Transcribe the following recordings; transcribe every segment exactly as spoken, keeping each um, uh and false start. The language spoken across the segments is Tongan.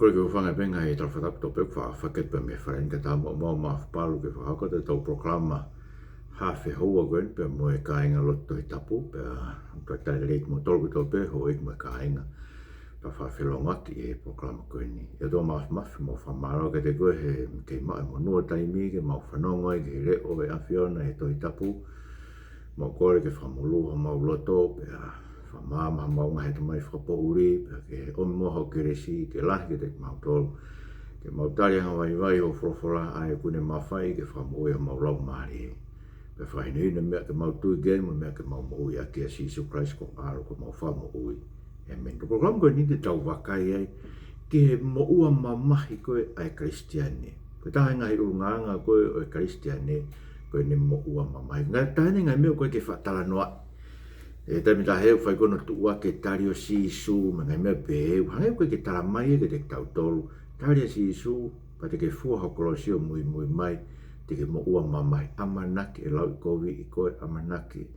Kole ke u hūfanga pē he ngaahi tala fakatapu kotoa pē ʻoku faʻa fakahoko pē mei he fale ni kae ʻatā muʻa mo Maʻafu Palu ke fakahoko ʻetau polokalama haafe houa ko eni pea mo e kāinga lotu Tohi Tapu, pea ʻoku talitali lelei kimoutolu kotoa pē, houʻeiki mo e kāinga, ʻetau faʻa felōngoaki he polokalama ko eni. ʻE ʻOtua Māfimafi, mau fakamālō kiate koe he kei maʻu e monū ʻo e taimi ke mau fanongo ai ki he leʻo ʻo e ʻAfiona he Tohi Tapu. Mau kole ke fakamolū homau loto, pea fakamaama homau ngaahi ʻatamai fakapoʻuli, pea ke ʻomi muʻa hoʻo kelesi ke lahi kiate kimautolu, ke mau tali angavaivai hoʻo folofola, ʻa ia ʻoku ne mafai ke fakamoʻui homau laumālie, pea fakahinohino e meʻa ke mau tui ki ai mo e meʻa ke mau moʻui ʻaki, ʻia Sīsū Kalaisi ko ho ʻAlo ko homau Fakamoʻui. ʻĒmeni. Ko e polokalama ko eni te tau vakai ai ki he moʻua mamahi ko ē ʻa e Kalisitiane. Ko e taha e ngaahi ʻulungaanga ko ē ʻo e Kalisitiane, ko ʻene moʻua mamahi. Ngaahi taha eni e ngaahi meʻa ʻoku ʻikai ke faʻa talanoaʻi. ʻI he taimi ʻe taha ʻoku fai ko ē hono tuʻu hake e tali ʻo Sīsū, mo e ngaahi meʻa pehē, ʻoku hangē ʻoku ʻikai ke talamai ia kiate kitautolu. Tali ʻa Sīsū, pea te ke fua ho kolosi ʻo muimui mai, te ke moʻua mamahi. ʻAmanaki ʻe lauʻikoviʻi koe, ʻamanaki ʻe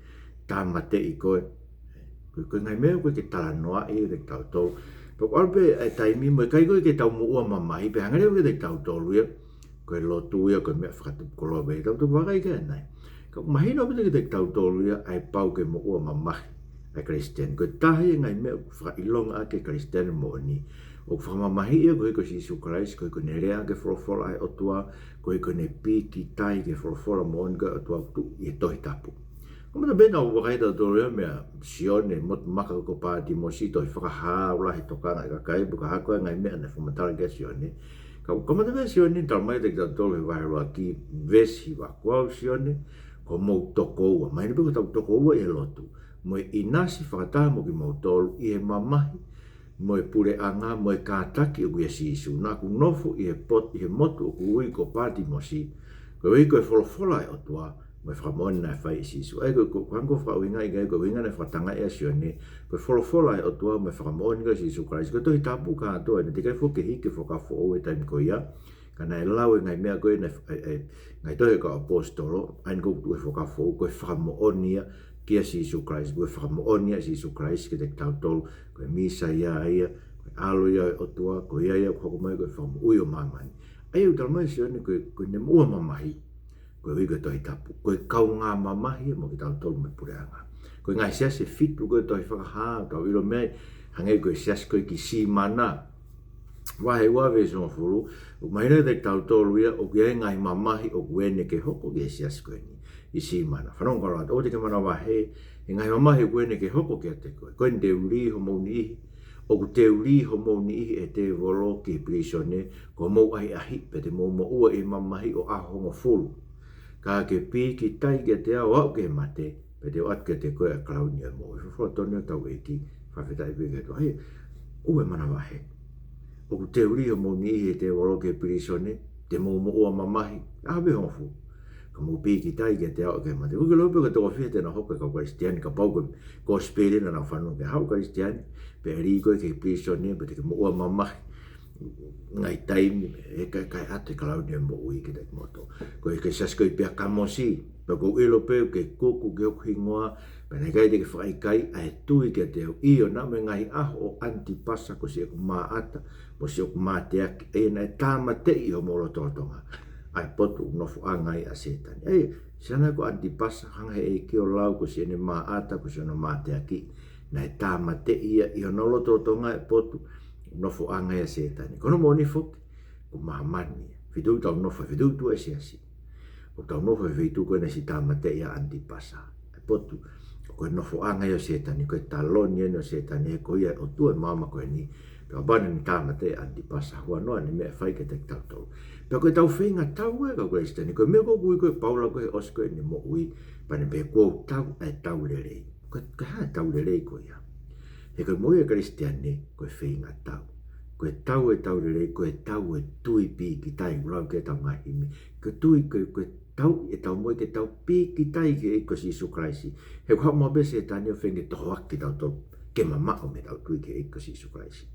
tāmateʻi koe. Ko, ko e ngaahi meʻa ʻoku ʻikai ke talanoaʻi kiate kitautolu. Pea ʻoku ʻalu pē e taimi mo e ʻikai ko ē ke tau moʻua mamahi, pea hangē leva kiate kitautolu ia ko e lotu ia ko e meʻa fakatupu koloa pē, tau toki vakai ki ai ʻanai. Ka ʻoku mahino pē kiate kitautolu ia ʻa e pau ke moʻua mamahi ʻa e Kalisitiane. Ko e taha ia e ngaahi meʻa ʻoku fakaʻilonga ʻaki e Kalisitiane moʻoni, ʻoku fakamamahiʻi ia koeʻuhi ko Sīsū Kalaisi, koeʻuhi ko ʻene lea ki he folofola ʻa e ʻOtua, koeʻuhi ko ʻene pīkitai ki he folofola moʻoni ko ē ʻa e ʻOtua ʻoku tuʻu ʻi he Tohi Tapu. Kamata pē naʻa ku vakai ʻe tautolu ia meia Sione, motu maka ko Pātimosi, tohi Fakahā, ʻoku lahi e tokanga ʻa e kakai, pea ka hā ko e ngaahi meʻa naʻe fakamatala ki ai ʻa Sione. Ka, kamata pē ʻe Sione ʻo talamai kiate kitautolu he vahe ʻuluaki, veesi hiva: Ko au Sione, ko homou tokoua. Mahino pē ko hotau tokoua ʻi he lotu, mo e ʻinasi fakataha mo kimoutolu ʻi he mamahi, mo e puleʻanga, mo e kātaki ʻoku ʻia Sīsū. Naʻa ku nofo ʻi he pot-, ʻi he motu ʻoku ui ko Pātimosi, koeʻuhi ko e folofola ʻa e ʻOtua, mo e fakamoʻoni naʻe fai ʻe Sīsū. ʻA ia ko, ko, ko e ʻuhinga ko ē ʻoku ʻuhinga ai, ko e ʻuhinga naʻe fakatangaʻi ʻa Sione, ko e folofola ʻa e ʻOtua mo e fakamoʻoni ko ē ʻa Sīsū Kalaisi. Ko e Tohi Tapu kātoa ē, naʻe teʻeki ai foki ke hiki e Fuakava Foʻou he taimi ko ia, ka naʻe lau e ngaahi meʻa ko ē naʻe f-, e, e, ngaahi Tohi ʻa e kau ʻAposetolo, ʻa eni ʻoku tuʻu he Fuakava Foʻou, ko e fakamoʻoni ia kia Sīsū Kalaisi, ko e fakamoʻoni ʻa Sīsū Kalaisi kiate kitautolu, ko e Mīsaia ia, ko e ʻAlo ia ʻo e ʻOtua, ko ia ia ʻoku hoko mai ko e Fakamoʻui ʻo māmani. ʻA ia ʻoku talamai ʻe Sione ko e, ko ʻene moʻua mamahi, koeʻuhi ko e Tohi Tapu, ko e kaungā mamahi ia mo kitautolu mo e puleʻanga. Ko e ngaahi siasi ʻe fitu ko ē ʻo e Tohi Fakahā, tau ʻilo mei ai, hangē ko e siasi ko ē ki Simana, vahe ua veesi hongofulu, ʻoku mahino kiate kitautolu ia ʻoku ʻi ai e ngaahi mamahi ʻoku ʻene ke hoko ki he siasi ko eni ʻi Simana. Fanongo ā, ʻoua te ke manavahē, he ngaahi mamahi ʻoku ʻene ke hoko kiate koe. Ko eni te u lī homou niʻihi, ʻoku te u lī homou niʻihi ʻe he tēvolo ki he pilīsone, ko hoʻomou ʻahiʻahi, pea te mou moʻua ʻi he mamahi ʻo e ʻaho hongofulu. Ka ke pīkitai kiate au ʻo aʻu ki he mate, pea te u ʻoatu kiate koe ʻa e kalauni ʻo e moʻui. Folofola tonu ʻa hotau ʻEiki, fakafetaʻi pē ki he ʻOtua. Hei, ʻoua ʻe manavahē. ʻOku te u lī homou niʻihi ʻe he tēvolo ki he pilīsone, te mou moʻua mamahi, ʻaho pē hongofulu, ka mou pīkitai kiate au ʻo aʻu ki he mate. ʻOku ʻikai ke u ʻilo pē ko e toko fiha te nau hoko e kau Kalisitiane, kapau ko e kosipeli naʻa nau fanongo ki ai, haʻu Kalisitiane, pea lī koe ki he pilīsone, pea te ke moʻua mamahi ngaahi taimi, ʻe ʻikai, ʻikai ʻoatu e kalauni ʻo e moʻui kiate kimoutolu. Ko e, ko e siasi ko ē ʻi Peakamosi, pea ʻoku ou ʻilo pē ʻoku ke kuku ki hoku hingoa, pea naʻe ʻikai te ke fakaʻikaiʻi ʻa e tui kiate au. ʻIo, naʻa mo e ngaahi ʻaho ʻo ʻAnitipasa ko siʻoku māʻata mo siʻoku mateaki, ʻa ia naʻe tāmateʻi ʻi homou lotolotonga ʻa e potu ʻoku nofoʻanga ai ʻa Sētane. ʻA ia, sio ange ko ʻAnitipasa, hanga ʻe he ʻEiki ʻo lau ko siʻene māʻata, ko siʻono mateaki, naʻe tāmateʻi ia ʻi honau lotolotonga e potu ʻoku nofoʻanga ai ʻa Sētane. Ko hono moʻoni foki, ko māmani ia. Feituʻu ʻoku tau nofo ai, feituʻu ʻoku tuʻu ai e siasi, ʻoku tau nofo ai he feituʻu ko ē naʻe siʻi tāmateʻi ai ʻa ʻAnitipasa. E potu ko ē nofoʻanga ia ʻo Sētane, ko e taloni eni ʻo Sētane, he ko ia e ʻotua e māmani ko eni. Pea kapau naʻe tāmateʻi ʻa ʻAnitipasa, huanoa eni e meʻa ʻe fai kiate kitautolu. Pea ko ʻetau feingatau ē kau Kalisitiane, ko e meʻa ko ē ʻoku ui ko ē ʻe Paula ko ē he ʻosi ko ē ʻene moʻui, pea ne pehē kuo u tau ʻa e tau lelei. Ko e, ko e hā e tau lelei ko ia? He ko e moʻui ʻa e Kalisitiane, ko e feingatau. Ko e tau e tau lelei, ko e tau e tui pīkitai, ʻoku lau ki ai ʻetau ngaahi himi. Ko e tui, ko e, ko e tau ʻetau moʻui ke tau pīkitai ki he ʻEiki ko Sīsū Kalaisi. He ʻoku haʻu maʻu pē ʻa Sētane ʻo feinga ke tohoaki kitautolu ke mamaʻo mei heʻetau tui ki he ʻEiki ko Sīsū Kalaisi.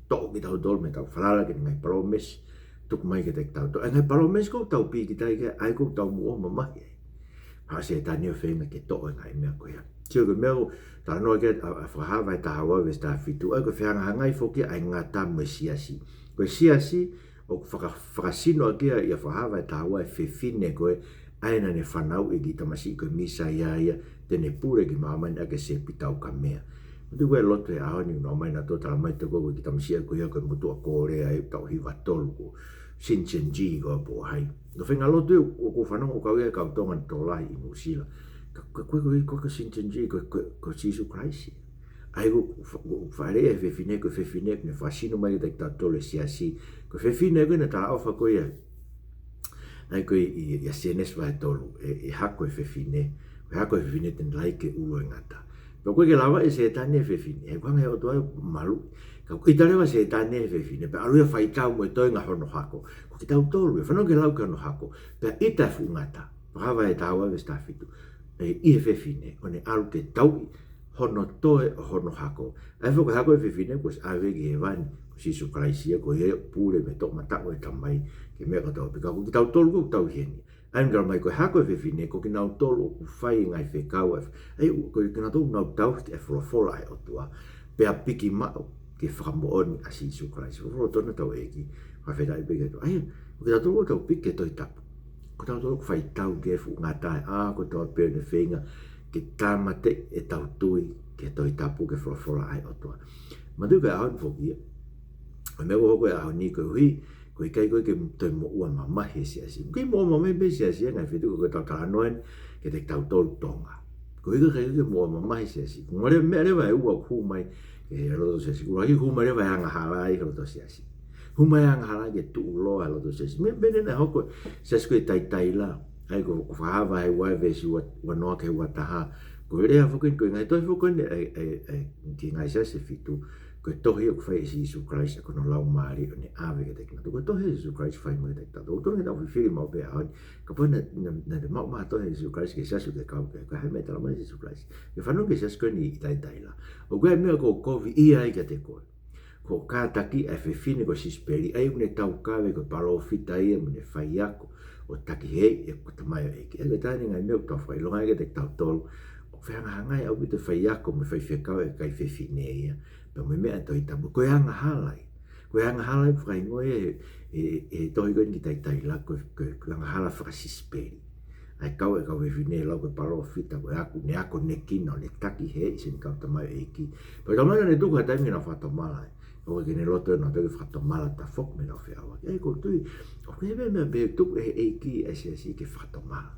Toʻo kitautolu mei heʻetau falala ki heʻene ngaahi palōmesi ʻoku tuku mai kiate kitautolu. ʻA e ngaahi palōmesi ko ē ʻoku tau pīkitai ki ai, ʻa ia ko ē ʻoku tau moʻua mamahi ai. Haʻu ʻa Sētane ʻo feinga ke toʻo e ngaahi meʻa ko ia. Sio ki he meʻa ʻoku talanoa ki ai ʻa, ʻa Fakahā vahe taha ua veesi taha fitu. ʻA ia ko e fehangahangai foki ʻa e ngata mo e siasi. Ko e siasi, ʻoku faka-, fakasino ʻaki ia ʻia Fakahā vahe taha ua e fefine ko ē, ʻa ia naʻa ne fanauʻi e kiʻi tamasiʻi ko e Mīsaia ia, te ne pule ki māmani ʻaki e sepi taukamea. Manatuʻi ko e lotu he ʻaho ni ʻoku nau ʻomai nautolu ʻo talamai ʻe he tokoua ko e kiʻi tamasiʻi ko ia ko e motuʻa Kōlea ʻi he taʻu hiva tolu ko Shin Chin Ji ko ē pe ko hai. Ko e feinga lotu ʻoku, ʻoku ou fanongo ʻoku kau ia he kau Tonga ʻi he tokolahi ʻi Nuʻusila. Ka, ka, ko e, ko e, ko e, ko e Shin Chin Ji, ko e, ko e, ko e Sīsū Kalaisi. ʻA ia ʻoku fa-, ʻoku faʻa lea he fefine, ko e fefine, ne fakasino mai kiate kitautolu e siasi. Ko e fefine ko ē naʻe talaʻofa ko ia. ʻA ia ko e ʻi, ʻia Sēnesi vahe tolu, ʻe, ʻe hako e fefine, ko e hako e fefine te ne lahi ki he ʻulu ʻo e ngata. Pea ʻoku ʻikai ke lava ʻe Sētane e fefine, he ʻoku hanga ʻe he ʻOtua ʻo maluʻi. Ka ʻoku ʻita leva ʻa Sētane he fefine, pea ʻalu ia ʻo fai tau mo e toenga hono hako. Ko kitautolu, ʻe fanongo ki he lau ki hono hako, pea ʻita e fuʻu ngata. Fakahā vahe taha ua veesi taha fitu. ʻE, ʻi he fefine, ʻo ne ʻalu ke tauʻi hono toe ʻo hono hako. ʻA ia foki ko e hako e fefine, kuo ʻosi ʻave ki hēvani, ko Sīsū Kalaisi ia, ko ia ʻoku pule mei he toʻomataʻu ʻo e Tamai ki he meʻa kotoa pē. Ka ko kitautolu ʻoku tau ʻi heni. ʻA ia ʻoku talamai ko e hako e fefine, ko kinautolu ʻoku fai e ngaahi fekau ʻa e, ʻa ia ko kinautolu ʻoku nau tauhi e folofola ʻa e ʻOtua, pea piki maʻu ki he fakamoʻoni ʻa Sīsū Kalaisi. Folofola tonu ʻa hotau ʻEiki, fakafetaʻi pē ki he ʻOtua. ʻA ia, ko kitautolu ʻoku tau piki ki he Tohi Tapu, ko kitautolu ʻoku fai tau ki he fuʻu ngata ʻa e ʻaho kotoa pē ʻo ne feinga ke tāmateʻi ʻetau tui ki he Tohi Tapu, ki he folofola ʻa e ʻOtua. Manatuʻi ko e ʻaho ni foki ia, ʻa e meʻa ʻoku hoko he ʻaho ni koeʻuhi ko e ʻikai ko ē ke toe moʻua mamahi e siasi. ʻOku kei moʻua mamahi pē e siasi ia he ngaahi feituʻu ko ē ʻoku tau talanoa ai kiate kitautolu Tonga. Ko e ʻikai ko ē ke moʻua mamahi e siasi. Ko e meʻa leva ʻe ua ʻoku hū mai ki he loto siasi. Ko e ʻuluaki, hū mai leva e angahala ʻi he loto siasi. Hū mai e angahala ke tuʻuloa e loto siasi. Meʻa pehē naʻe hoko he siasi ko ē ʻi Taitaila. ʻA ia ko, ko Fakahā vahe ua veesi ua, ua noa ki he ua taha. Ko e lea foki ko e ngaahi tohi foki eni ʻa e, ʻa e, ʻa e, ki he ngaahi siasi ʻe fitu. Ko e tohi ʻoku fai ʻe Sīsū Kalaisi ʻaki hono Laumālie ʻo ne ʻave kiate kinautolu. Ko e tohi ʻa Sīsū Kalaisi fai mai kiate kitautolu. ʻOku totonu ke tau fifili maʻu pē he ʻaho ni. Kapau naʻe, naʻe, naʻe maʻu mai e tohi ʻa Sīsū Kalaisi ki he siasi ʻoku ke kau ki ai, ko e hā e meʻa ʻe talamai ʻe Sīsū Kalaisi? Ke fanongo ki he siasi ko eni ʻi Taitaila. ʻOku ʻi ai e meʻa ʻoku ou koviʻia ai kiate koe. Ko e kātaki ʻa e fefine ko Sisipeli, ʻa ia ʻoku ne taukave ko e palōfita ia mo ne faiako ʻo takihēʻi ʻeku tamaioʻeiki. ʻA ia ko e taha eni e ngaahi meʻa ʻoku tau fakaʻilonga ai kiate kitautolu, ʻoku fehangahangai ʻaupito e faiako mo e faifekau ʻa e kakai fefine ia pea mo e meʻa ʻa e Tohi Tapu. Ko e angahala ia. Ko e angahala ia ʻoku fakahingoa ia ʻe, ʻe, ʻe he tohi ko eni ki Taitaila, ko e, ko e, ko e angahala faka-Sisipeli. ʻA e kau e kau fefine ʻo lau ko e palōfita, ko e ako, ne akonekina ʻo ne takihēʻi ʻene kau tamaioʻeiki. Pea talamai naʻa ne tuku ha taimi ke nau fakatomala ai. ʻOku ʻikai ke ne loto ʻe nautolu ke fakatomala tafoki mei heʻenau feʻauaki. ʻA ia ʻoku ou tui, ʻoku ʻi ai e meʻa, meʻa pē ʻoku tuku ʻe he ʻEiki ʻa e siasi ke fakatomala.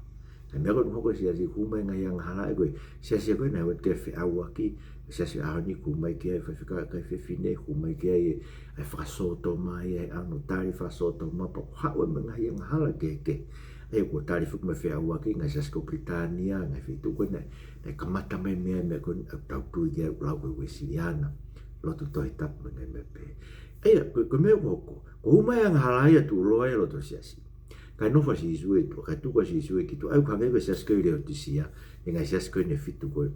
Ka ko e meʻa ko eni ʻoku hoko he siasi, hū mai e ngaahi angahala, ʻa ia ko e siasi ko ē naʻe ʻoatu ki ai e feʻauaki, siasi ʻaho ni, hū mai ki ai e faifekau ʻa e kakai fefine, hū mai ki ai e, ʻa e fakasōtoma ia, ʻa hono tali fakasōtoma, pea ʻoku haʻu e ngaahi angahala kehekehe. ʻA ia kuo tali foki mo e feʻauaki, ngaahi siasi ko Pilitānia, ngaahi feituʻu ko ē naʻe, naʻe kamata mai mei ai e meʻa ko eni ʻoku tau tui ki ai, ʻoku lau ko e Uēsiliana, lotu Tohi Tapu mo e ngaahi meʻa pehē. ʻA ia, ko, ko e meʻa ʻoku hoko, ko e hū mai e angahala ia, tuʻuloa ia e loto siasi. Kae nofo ʻa Sīsū ʻi tuʻa, kae tuku ʻa Sīsū ia ki tuʻa. ʻA ia ʻoku hangē ko e siasi ko ē ʻi Leotisia, ʻa e ngaahi siasi ko eni ʻe fitu ko ē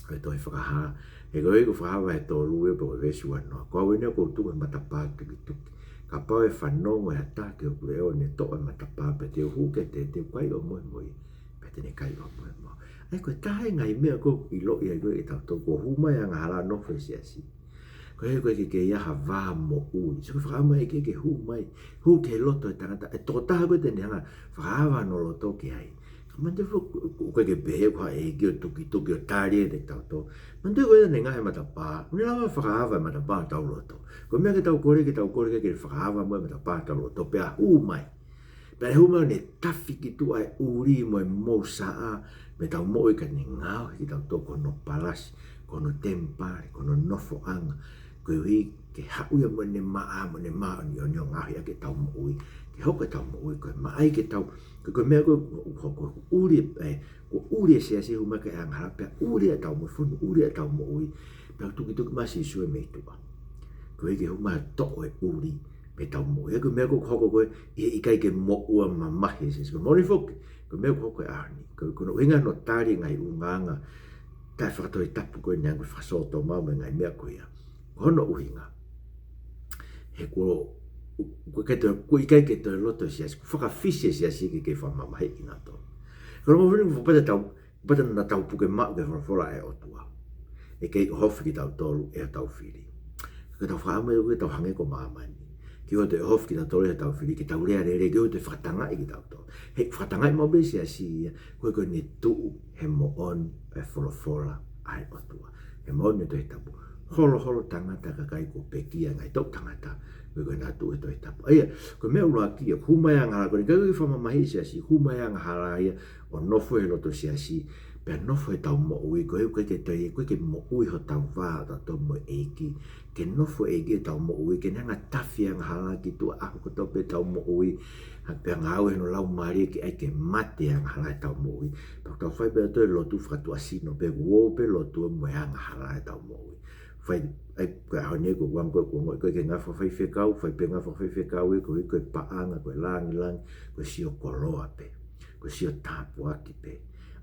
ʻo e tohi Fakahā. He ko e, ko Fakahā vahe tolu ia pea ko e veesi ua noa. Ko au eni ʻoku ou tuku he matapā tukituki. Kapau ʻe fanongo ʻe ha taha ki hoku leʻo ʻo ne toʻo e matapā pea te u hū kiate ia, te u kai ʻo mohe mo ia, pea te ne kai ʻo mohe mo au. ʻA ia ko e taha e ngaahi meʻa ʻoku ʻiloʻi ai ko ē ʻe tautolu, ko e hū mai e angahala, nofo e siasi. Ko e, ko e ʻikai ke ʻi ai ha vā moʻui. So ko e fakaʻamu ʻa e ʻEiki ke hū mai, hū ki he loto ʻo e tangata, ʻa e tokotaha ko ē te ne hanga ʻo fakaava hono loto ki ai. Ka manatuʻi foki, ʻoku ʻikai ke pehē ko ha ʻEiki ʻo tukituki ʻo tali ʻe tautolu. Manatuʻi ko ia naʻe ngaohi e matapā, ʻoku ne lava ʻo fakaava e matapā ʻo hotau loto. Ko e meʻa ke tau kole, ke tau kole ke, ke fakaava muʻa e matapā ʻo hotau loto, pea hū mai. Pea ʻe hū mai ʻo ne tafi ki tuʻa e ʻuli mo e mousaʻa mei heʻetau moʻui, ka ne ngaohi kitautolu ko hono palasi, ko hono temipale, ko hono nofoʻanga. Koeʻuhi ke haʻu ia mo ʻene maʻa, mo ʻene māʻoniʻoni ʻo ngaohi ʻaki ʻetau moʻui. Ke hoko ʻetau moʻui ko e maʻa ia ke tau, ko e, ko e meʻa ko ē ʻoku hoko, ʻoku ʻuli e, ʻoku ʻuli e siasi, hū mai ki ai e angahala, pea ʻuli ʻetau moʻui, fonu ʻuli ʻetau moʻui. Pea ʻoku tukituki mai ʻa Sīsū ia mei tuʻa, koeʻuhi ke hū mai ʻo toʻo e ʻuli mei heʻetau moʻui. ʻA ia ko e meʻa ʻoku hoko ko ē ʻi he ʻikai ke moʻua mamahi e siasi. Ko e moʻoni foki, ko e meʻa ʻoku hoko he ʻaho ni. Ko, ko hono ʻuhinga hono tali e ngaahi ʻulungaanga taʻefakatohitapu ko eni, hangē ko e fakasōtoma mo e ngaahi meʻa ko ia. Ko hono ʻuhinga, he kuo, kuo ʻikai ke toe, kuo ʻikai ke toe loto e siasi, kuo fakafisi e siasi ke, ke fakamamahiʻi kinautolu. Ko e ongo fili, kuo pau ke tau, pau ke tau puke maʻu ki he folofola ʻa e ʻOtua. ʻE kei ʻohofi kitautolu ʻe hotau fili. Ko ʻetau fakaʻamu ia ke tau hangē ko māmani. Ke ʻoua toe ʻohofi kitautolu ʻe hotau fili, ke tau lea lelei, ke ʻoua toe fakatangaʻi kitautolu. He fakatangaʻi maʻu pē siasi ia, ko e ko eni tuʻu he moʻoni ʻa e folofola ʻa e ʻOtua. He moʻoni ʻa e Tohi Tapu. Holoholo tangata kakai kuo pekia, ngaahi toʻu tangata, ko e ko ena tuʻu he Tohi Tapu. ʻA ia, ko e meʻa ʻuluaki ia, hū mai angahala ko eni, ʻikai ko e fakamamahi siasi, hū mai angahala ia, ʻo nofo he loto siasi, pea nofo heʻetau moʻui, ko e ʻikai ke toe, ʻikai ke moʻui hotau vā, hotau tō mo e ʻEiki. Ke nofo ʻEiki heʻetau moʻui, ke ne hanga tafi angahala ki tuʻa ʻaho kotoa pē ʻetau moʻui, ha pea ngāue hono laumālie ke ʻai ke mate angahala heʻetau moʻui. Pea tau fai pē toe lotu fakatuʻasino, pea uō pē lotu mo e angahala heʻetau moʻui. Fai, ʻai, ko e ʻaho ni ko e uango ko e uango, ko e ke ngāue fakafaifekau, fai pē ngāue fakafaifekau ē, ko e ko e paʻanga, ko e langilangi, ko e sio koloa pē. Ko e sio tāpuaki pē.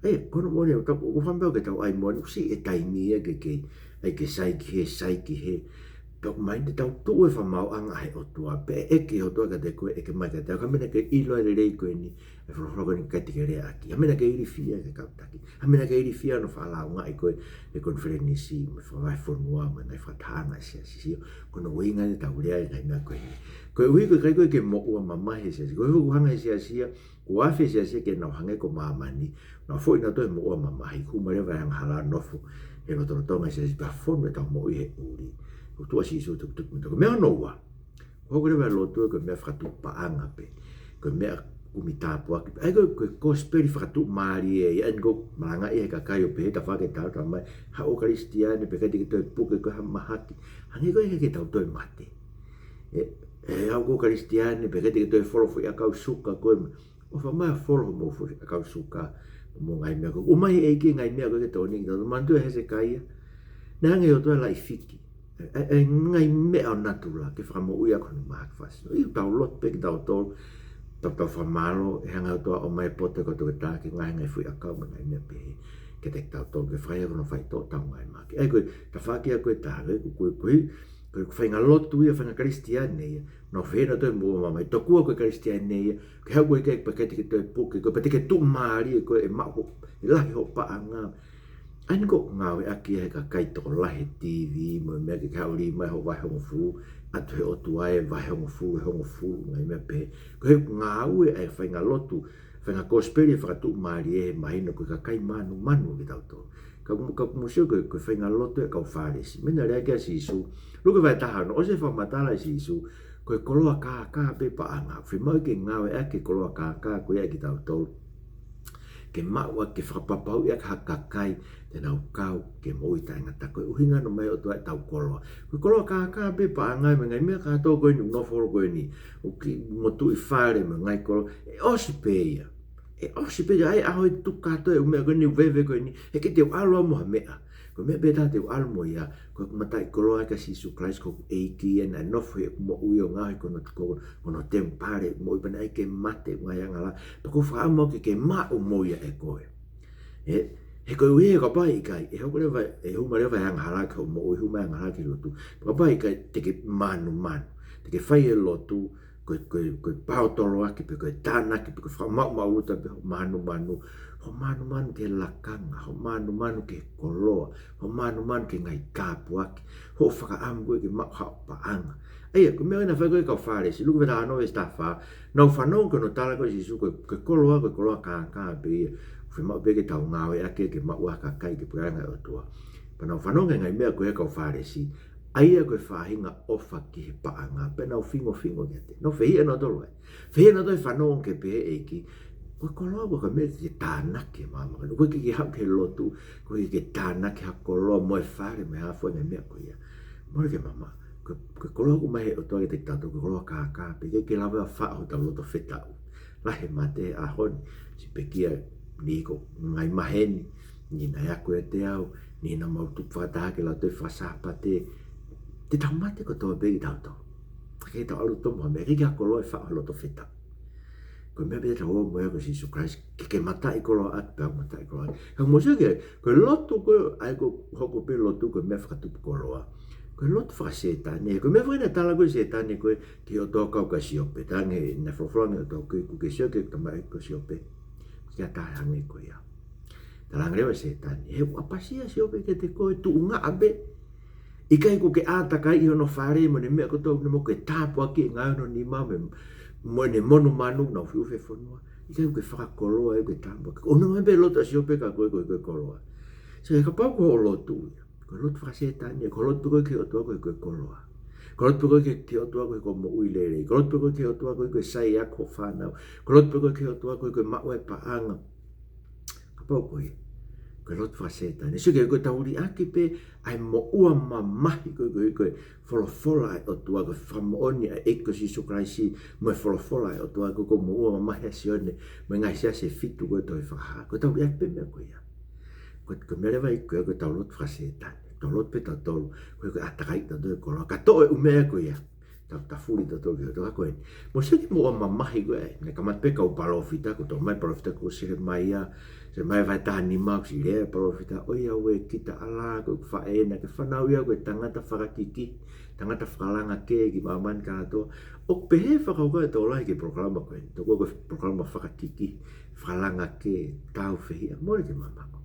ʻA ia, ko hono moʻoni ʻoku tau, ʻoku ou fakaʻamu ke tau ʻai moʻoni, ʻosi e taimi ia ke, ke, ʻai ke sai ki hē, sai ki hē. Pea ʻoku mai te tau tuʻu he fakamaauʻanga ʻa e ʻOtua, pea ʻeke ʻe he ʻOtua kiate koe, ʻeke mai kiate au, ko e meʻa naʻa ke ʻilo ai lelei ko eni, ʻa e folofola ko eni ʻikai te ke leaʻaki. Ko e meʻa naʻa ke ilifia ki he kau taki. Ko e meʻa naʻa ke ilifia hono fakalaungaʻi koe he konifelenisi, mo e fakavahefonua, mo e ngaahi fakatahaʻanga ʻa e siasi. Sio, ko hono ʻuhinga ia ʻetau lea ʻi he ngaahi meʻa ko eni. Koeʻuhi ko e ʻikai ko e ke moʻua mamahi he siasi. Ko e ʻuhi ʻoku hanga he siasi ia, kuo afe he siasi ia ke nau hangē ko māmani, nau foʻi nautolu he moʻua mamahi, hū mai leva e angahala, nofo he lotolotonga ʻo e siasi, pea fonu ʻetau moʻui he ʻuli. Ko e tuʻa ʻa Sīsū tukutuku mita. Ko e meʻa hono ua, ko e hoko leva e lotu ko e meʻa fakatuʻupaʻanga pē. Ko e meʻa kumi tāpuaki pē. ʻA ia ko e, ko e kosipeli fakatuʻumālie ia, ʻa eni ʻoku malangaʻi ʻe he kakai ʻo pehē, tafaʻaki ʻe taha ʻo talamai, haʻu ʻo Kalisitiane, pea ʻikai te ke toe puke koe ha mahaki. Hangē ko e ʻikai ke tau toe mate. ʻE, ʻe haʻu koe ʻo Kalisitiane, pea ʻikai te ke toe folo foʻi ʻakau suka koe, ma ʻofa mai ʻo folo hoʻomou foʻi ʻakau suka, mo e ngaahi meʻa ko ē. ʻOmai ʻe he ʻEiki e ngaahi meʻa ko ē ke tokoni kiate kitautolu. Manatuʻi ʻa Hesekaia. Naʻe hanga ʻe he ʻOtua ʻo laʻifiki ʻa e, ʻa e ngaahi meʻa ʻo natula ke fakamoʻui ʻaki hono mahaki fakasiʻisiʻi. ʻOku tau lotu pē kitautolu, tau, tau fakamālō, ʻe hanga ʻe he ʻOtua ʻo ʻomai e poto ko ē ʻa e toketā ke ngaohi e ngaahi foʻi ʻakau mo e ngaahi meʻa pehē kiate kitautolu, ke fai ʻaki hono faitoʻo ʻetau ngaahi mahaki. ʻA ia ko e tafaʻaki ia ko ē ʻe taha, ko e, ko e, ko e, ko e faʻahinga lotu ia, faʻahinga Kalisitiane ia, nau fehiʻa nautolu he moʻua mamahi. Tokua ko e Kalisitiane ia, ke haʻu koe ʻikai, pea ʻikai te ke toe puke koe, pea te ke tuʻumālie koe, ʻe maʻu hoʻo, ʻe lahi hoʻo paʻanga. ʻA eni ʻoku ngāueʻaki ia ʻe he kakai tokolahi he TV, mo e meʻa ke ke haʻu ʻo lī mai hoʻo vahe hongofulu, ʻatu ʻe he ʻOtua e vahe hongofulu, ʻe hongofulu, ngaahi meʻa pehē. Ko e ngāue ʻa e faʻahinga lotu, faʻahinga kosipeli fakatuʻumālie he mahino ko e kakai mānumanu kitautolu. Ka ʻoku, ka ʻoku mou sio ko e, ko e faʻahinga lotu ʻa e kau Fālesi. Meʻa naʻe lea ki ai ʻa Sīsū. Luke vahe taha ono, ʻosi e fakamatala ʻe Sīsū, ko e koloa kākā pē paʻanga. Fiemaʻu ke ngāueʻaki e koloa kākā ko ia ʻe kitautolu ke maʻu ʻaki, ke fakapapauʻi ʻaki ha kakai te nau kau ki he moʻui taʻengata. Ko e ʻuhinga naʻe ʻomai ʻe he ʻOtua ʻetau koloa. Ko e koloa kākā pē paʻanga mo e ngaahi meʻa kātoa ko eni ʻoku nofo holo ko eni, ʻoku kiʻi motuʻi fale mo e ngaahi koloa. ʻE ʻosi pē ia. ʻE ʻosi pē ia, ʻa e ʻaho ʻe tuku kātoa e ʻū meʻa ko eni, veve ko eni, he ʻikai te u ʻalu au mo ha meʻa. Ko e meʻa pē taha te u ʻalu mo ia, ko ʻeku mataʻikoloa ʻia Sīsū Kalaisi, ko hoku ʻEiki ia naʻe nofo ʻi heʻeku moʻui ʻo ngaohi ko hono, ko, ko hono temipale ʻeku moʻui, pea naʻe ʻai ke mate ʻeku ngaahi angahala. Pea ʻoku ou fakaʻamu au ke, ke maʻu mo ia ʻe koe. Ē, he koeʻuhi he kapau ʻe ʻikai, ʻe hoko leva, ʻe hū mai leva e angahala ki hoʻo moʻui, hū mai e angahala ki he lotu. Kapau ʻe ʻikai, te ke mānumanu, te ke fai e lotu, ko e, ko e, ko e paotoloaki pē, ko e tānaki pē, ko e fakamaʻumaʻuluta pē hoʻo mānumanu, hoʻo mānumanu ki he lakanga, hoʻo mānumanu ki he koloa, hoʻo mānumanu ki he ngaahi tāpuaki, hoʻo fakaʻamu koe ke maʻu haʻo paʻanga. ʻA ia, ko e meʻa naʻe fai ko ē ʻe he kau Fālesi, Luke vahe taha ono veesi taha fā, nau fanongo ki hono tala ko ē ʻe Sīsū ko e, ko e koloa, ko e koloa kākā pē ia, fiemaʻu pē ke tau ngāueʻaki ke maʻu ʻe he kakai ke puke ai e ngaahi ʻotua. Pea nau fanongo ki he ngaahi meʻa ko ē ʻa e kau Fālesi, ʻa ia ko e faʻahinga ʻofa ki he paʻanga, pea nau fingofingo kiate ia. Nau fehiʻa nautolu ai. Fehiʻa nautolu he fanongo ki he pehē ʻe he ʻEiki, ko e koloa ko e meʻa ke tānaki e māmani. ʻOku ʻikai ke ke haʻu ki he lotu, ʻoku ʻikai ke tānaki ha koloa mo e fale mo e hā fua e ngaahi meʻa ko ia. Mole ke mamaʻo. Ko e, ko e koloa ʻoku ʻomai ʻe he ʻOtua kiate kitautolu, ko e koloa kākā pē, ʻikai ke lava ʻo faʻo hotau loto fetaʻu. Lahi e mate he ʻaho ni, siʻi pekia, niʻihi ko e ngaahi maheni, niʻihi naʻe ako ʻiate au, niʻihi naʻa mau tupu fakataha ki he Lautohi Faka-Sāpate. Te tau mate kotoa pē kitautolu. ʻIkai ke tau ʻalu ʻo toʻo ha meʻa, ʻikai ke ʻi ai ha koloa ʻe faʻo he loto fetaʻu. Ko e meʻa pē te tau ō mo ia ko Sīsū Kalaisi, ke ke mataʻikoloa atu pea u mataʻikoloa atu. Ka mou sio ki he, ko e lotu ko ē, ʻa ia ko e hoko pē lotu ko e meʻa fakatupu koloa. Ko e lotu faka-Sētane, ko e meʻa faka-, naʻe tala ko ē ʻe Sētane ko ē ki he ʻOtua ʻo kau kia Siope. Talaange, naʻe folofola ange ʻe he ʻOtua ko ē, ʻoku ke sio ki heʻeku tamaioʻeiki ko Siope. ke ʻatā e hangē ko ia. Talaange leva ʻe Sētane, he ʻoku ʻapasia ʻa Siope kiate koe, tuʻunga ʻapē. ʻIkai kuo ke ʻātakaiʻi hono fale mo ʻene meʻa kotoa, ne mo ke tāpuakiʻi e ngaahi ʻaho hono nima mo, mo ʻene monumanu naʻa nau fiu he fonua. ʻIkai kuo ke fakakoloa, ʻikai kuo ke tāpuakiʻi. ʻOku ʻuhinga pē loto ʻa Siope kia koe ko e, ko e koloa. So, he kapau ko hoʻo lotu ia, ko e lotu fakasētane, ko e lotu pē ko ē ki he ʻOtua ko e, ko e koloa. Ko e lotu pē ko ē ki he, ki he ʻOtua ko e, ko e moʻui lelei. Ko e lotu pē ko ē ki he ʻOtua ko e, ko e saiʻia ki hoʻo fānau. Ko e lotu pē ko ē ki he ʻOtua ko e, ko e maʻu e paʻanga. Kapau ko ia, ko e lotu fakasētane. So, ke, ko ʻetau liʻaki pē ʻa e moʻua mamahi ko e, ko e, ko e folofola ʻa e ʻOtua, ko e fakamoʻoni ʻa e ʻEiki ko Sīsū Kalaisi, mo e folofola ʻa e ʻOtua ko e, ko e moʻua mamahi ʻa Sione, mo e ngaahi siasi ʻe fitu ko e Tohi Fakahā. Ko ʻetau liʻaki pē meʻa ko ia. Ko, ko e meʻa leva ia ko e, ko ʻetau lotu fakasētane. Tau lotu pē tautolu, ko e, ko e ʻātakaiʻi tautolu e koloa. Ka toʻo e ʻū meʻa ko ia, tau tafuli tautolu ki he ʻOtua ko eni. Mou sio ki he moʻua mamahi ko ē, naʻe kamata pē kau palōfita, ko e toʻo mai e palōfita ko Selemaia, Selemaia vahe taha nima, ʻoku siʻi lea e palōfita, ʻOiauē kita ʻAlā, ko ʻeku faʻē, naʻa ke fanauʻi au ko e tangata fakakiki, tangata fakalanga kē ki māmani kātoa. ʻOku pehē e fakakaukau ʻa e tokolahi ki he polokalama ko eni, tokua ko e polokalama fakakiki, fakalanga kē, tāufehiʻa, mole ke mamaʻo.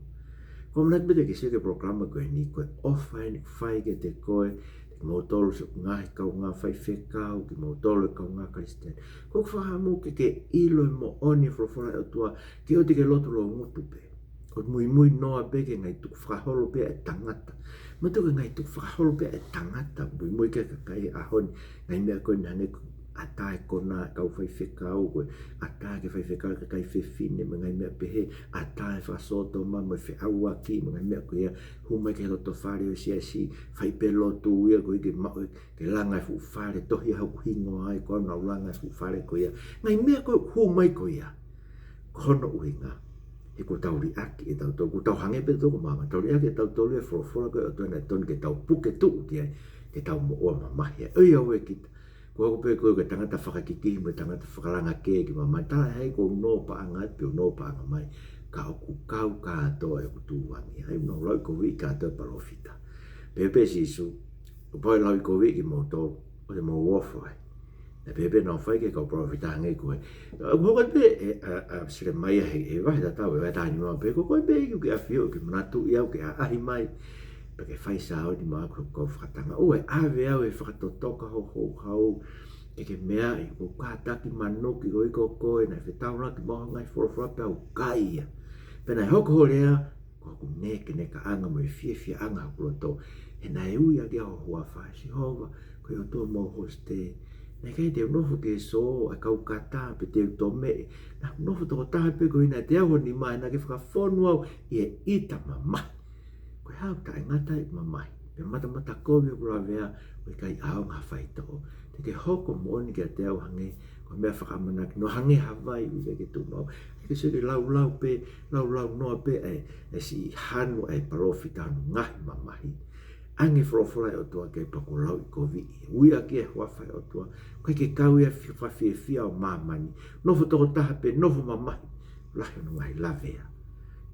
Ko e ʻamanaki pē te ke sio ki he polokalama ko eni, ko e ʻofa eni ʻoku fai kiate koe, kimoutolu siʻi ngaahi kaungā faifekau, kimoutolu e kaungā Kalisitiane. Ko ʻeku fakaʻamu ke ke ʻilo e moʻoni e folofola ʻa e ʻOtua, ke ʻoua te ke lotu loungutu pē. ʻO muimui noa pē ki he ngaahi tukufakaholo pē ʻa e tangata. Manatuʻi ko e ngaahi tukufakaholo pē ʻa e tangata, muimui ki he kakai he ʻaho ni, ngaahi meʻa ko eni hangē ko e ʻatā e konā e kau faifekau, ko e ʻatā ki he faifekau e kakai fefine, mo e ngaahi meʻa pehē, ʻatā e fakasōtoma, mo e feʻauaki, mo e ngaahi meʻa ko ia, hū mai ki he loto fale ʻo e siasi, fai pē lotu ia ko ē ke maʻu e, ke langa e fuʻu fale, tohi ʻa hoku hingoa ai, ko au naʻa ku langa e fuʻu fale ko ia. Ngaahi meʻa ko ē ʻoku hū mai ko ia. Ko hono ʻuhinga, he kuo tau liʻaki ʻe tautolu, kuo tau hangē pē tautolu ko māmani, tau liʻaki ʻe tautolu e folofola ko ē ʻa e ʻOtua naʻe tonu ke tau puke tuʻu ki ai, ke tau moʻua mamahi ai. ʻOiauē kita. Ko au pē ko e, ko e tangata fakakiki mo e tangata fakalanga kē ki māmani, talaʻehai kuo u nō paʻanga atu pe u nō paʻanga mai, ka ʻoku kau kātoa ʻeku tuʻutuʻuni. ʻA ia naʻa nau lauʻikoviʻi kātoa e palōfita. Pehē pē ʻe Sīsū, ʻoku pau ke lauʻikoviʻi kimoutolu, ʻoua te mou ofo ai. Naʻe pehē pē naʻa nau fai ki he kau palōfita hangē ko ē. ʻOku hoko atu pē ʻe, ʻa, ʻa Selemaia he, he vahe tatau, he vahe taha nima, pehē ko koe pē ʻoku ke ʻafio, ke manatuʻi au, ke ʻaʻahi mai, pea ke fai Saione maʻaku ko e fakatanga. ʻOua ʻe ʻave au he fakatotoka ho houhau, ke ke meaʻi, ʻoku ou kātaki manuki koe ʻi ko koe, naʻe fetaulaki mai ho ngaahi folofola pea u kai ia. Pea naʻe hoko hoʻo lea ko hoku nekenekaʻanga mo e fiefiaʻanga hoku loto. He naʻe ui ʻaki au ho huafa, Sihova, ko e ʻOtua mo e hosite. Naʻe ʻikai te u nofo ki he sō ʻa e kau kata pe te u tomeʻe. Naʻa ku nofo tokotaha pē koeʻuhi naʻe teau ho nima, naʻa ke fakafonu au ʻi he ʻita mamahi. Ko e hā ʻoku taʻengata ai e mamahi, pea matamata kovi hoku lavea, ʻo ʻikai ʻaonga ha faitoʻo. Te ke hoko moʻoni kiate au hangē ko e meʻa fakaʻamanaki, ʻo hangē ha vai ʻoku ʻikai ke tuʻu maʻu. ʻAi ke sio ki he laulau pē, laulau noa pē ʻa e, ʻa e siʻi hanu ʻa e palōfita hono ngaahi mamahi. ʻAnge e folofola ʻa e ʻOtua ki ai pea kuo lauʻikoviʻi. Ui ʻaki e huafa ʻo e ʻOtua. ʻOku ʻikai ke kau ia he fakafiefia ʻo māmani. Nofo tokotaha pē, nofo mamahi. Lahi hono ngaahi lavea.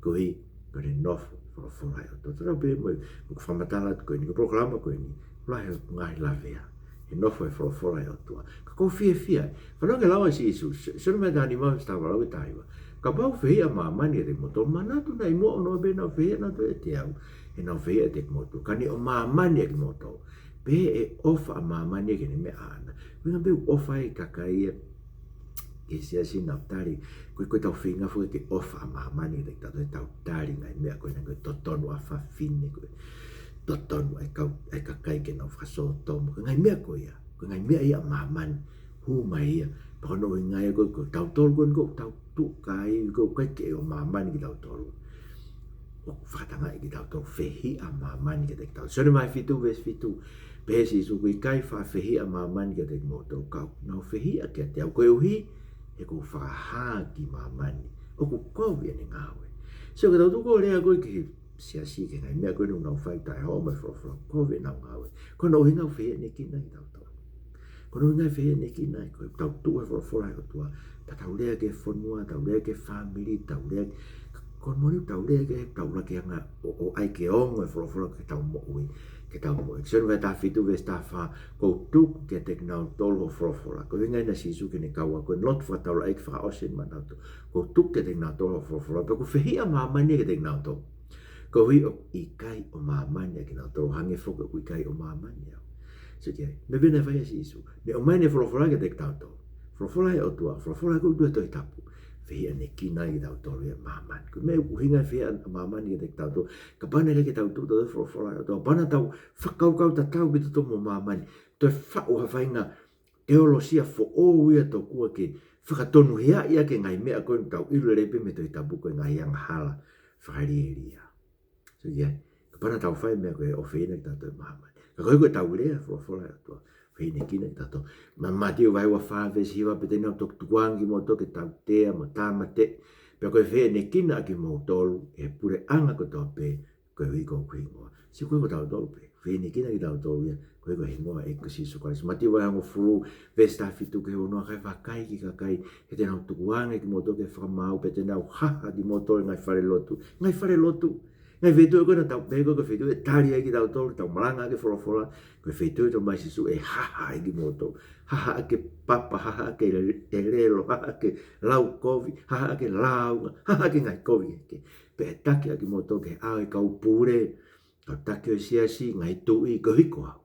Koeʻuhi ko ʻene nofo e folofola ʻa e ʻOtua. Tatau pē mo e, mo ʻeku fakamatala atu ko eni, ko e polokalama ko eni, lahi hono ngaahi lavea he nofo e folofola ʻa e ʻOtua. Ka ʻoku ou fiefia ai. Fanongo ki he lau ʻa Sīsū, Sio-, Sione vahe taha nima veesi taha valu ki he taha hiva. Kapau ʻoku fehiʻa ʻa māmani ʻiate kimoutolu, manatu naʻa ʻi muʻa ʻo noa pē ʻenau fehiʻa ʻanautolu ʻiate au, he ʻenau fehiʻa ʻiate kimoutolu. Ka ne ʻo māmani ʻa kimoutolu, pehē ʻe ʻofa ʻa māmani ia ki heʻene meʻa ʻaʻana. Ko e ʻuhinga pē ʻoku ʻofa ai e kakai ia ki he siasi naʻa ku tali, ko e, ko ʻetau feinga foki ke ʻofa ʻa māmani kiate kitautolu, ʻetau tali e ngaahi meʻa ko ena, ko e totonu ʻa fafine, ko e totonu ʻa e kau, ʻa e kakai ke nau fakasōtoma, ko e ngaahi meʻa ko ia, ko e ngaahi meʻa ia ʻa māmani, hū mai ia, pea ko hono ʻuhinga ia ko e, ko tautolu ko eni ʻoku tau tuʻu ki ai, ʻoku ʻikai ke ʻo māmani kitautolu. ʻOku fakatangaʻi kitautolu, fehiʻa ʻa māmani kiate kitautolu. Sione vahe fitu veesi fitu, pehē ʻe Sīsū, ʻoku ʻikai faʻa fehiʻa ʻa māmani kiate kimoutolu, ka ʻoku nau fehiʻa kiate au, koeʻuhi he ʻoku ou fakahā ki māmani ʻoku kovi ʻene ngāue. So, ka tau tuku ʻo lea ko ē ki he siasi ki he ngaahi meʻa ko eni ʻoku nau fai taʻehoa mo e folofola, kovi ʻenau ngāue. Ko hono ʻuhinga ʻoku fehiʻanekina ai kitautolu. Ko hono ʻuhinga e fehiʻanekina ai, ko ʻetau tuʻu he folofola ʻa e ʻOtua, pea tau lea ki he fonua, tau lea ki he fāmili, tau lea, ko e moʻoni ʻoku tau lea ki ai, tau laki anga ʻo, ʻo ʻai ke ongo e folofola ki heʻetau moʻui. ke tau moʻui. Sione vahe taha fitu veesi taha fā, kuo u tuku kiate kinautolu hoʻo folofola. Ko e ʻuhinga ia ʻa Sīsū ki heʻene kau ako, ko ʻene lotu fakataulaʻeiki fakaʻosi ʻeni maʻanautolu. Kuo u tuku kiate kinautolu hoʻo folofola, pea kuo fehiʻa ʻa māmani kiate kinautolu. Koeʻuhi ʻoku ʻikai ʻo māmani ʻa kinautolu, hangē foki ʻoku ʻikai ʻo māmani au. Sio ki ai, meʻa pē naʻe fai ʻe Sīsū. Ne ʻomai ʻene folofola kiate kitautolu. Folofola ʻa e ʻOtua, folofola ʻoku ʻi he Tohi Tapu. Fehiʻanekina ai kitautolu ia ʻe māmani. Ko e meʻa ʻoku ʻuhinga e fehiʻa ʻa māmani kiate kitautolu. Kapau naʻe ʻikai ke tau tuʻu ʻo folofola ʻa e ʻOtua, kapau naʻa tau fakakaukau tatau pē tautolu mo māmani, toe faʻu ha faʻahinga teolosia foʻou ia tokua ke fakatonuhiaʻi ʻaki e ngaahi meʻa ko ē ʻoku tau ʻilo lelei pē mei he Tohi Tapu ko e ngaahi angahala fakalielia. Sio ki ai, kapau naʻa tau fai e meʻa ko ē, ʻoku fehiʻa kitautolu ʻe māmani. Ka koeʻuhi ko ʻetau lea e folofola ʻa e ʻOtua, fehiʻanekina kitautolu. Mā-, Mātiu vahe ua fā veesi hiva, pea te nau toki tukuange kimoutolu ke tautea mo tāmateʻi, pea ko e fehiʻanekina ʻa kimoutolu ʻe he puleʻanga kotoa pē, koeʻuhi ko hoku hingoa. Sio, ko kitautolu pē, fehiʻanekina kitautolu ia, koeʻuhi ko e hingoa ʻo e ʻEiki ko Sīsū Kalaisi. Mātiu vahe hongofulu, veesi taha fitu ki he uanoa, kae vakai ki he kakai, he te nau tukuange kimoutolu ki he fakamaau, pea te nau haha kimoutolu he ngaahi falelotu. Ngaahi falelotu. Ngaahi feituʻu ko ē naʻa tau pehē ko e feituʻu ʻe tali ai kitautolu, tau malangaʻaki e folofola, ko e feituʻu ʻe talamai ʻe Sīsū ʻe haha ai kimoutolu. Haha ʻaki e papa, haha ʻaki e ʻelelo, haha ʻaki e lau kovi, haha ʻaki e lāunga, haha ʻaki e ngaahi kovi kehekehe. Pea ʻe taki ʻaki kimoutolu ki he ʻao ʻo e kau pule, kau taki ʻo e siasi, ngaahi tuʻi, koeʻuhi ko au.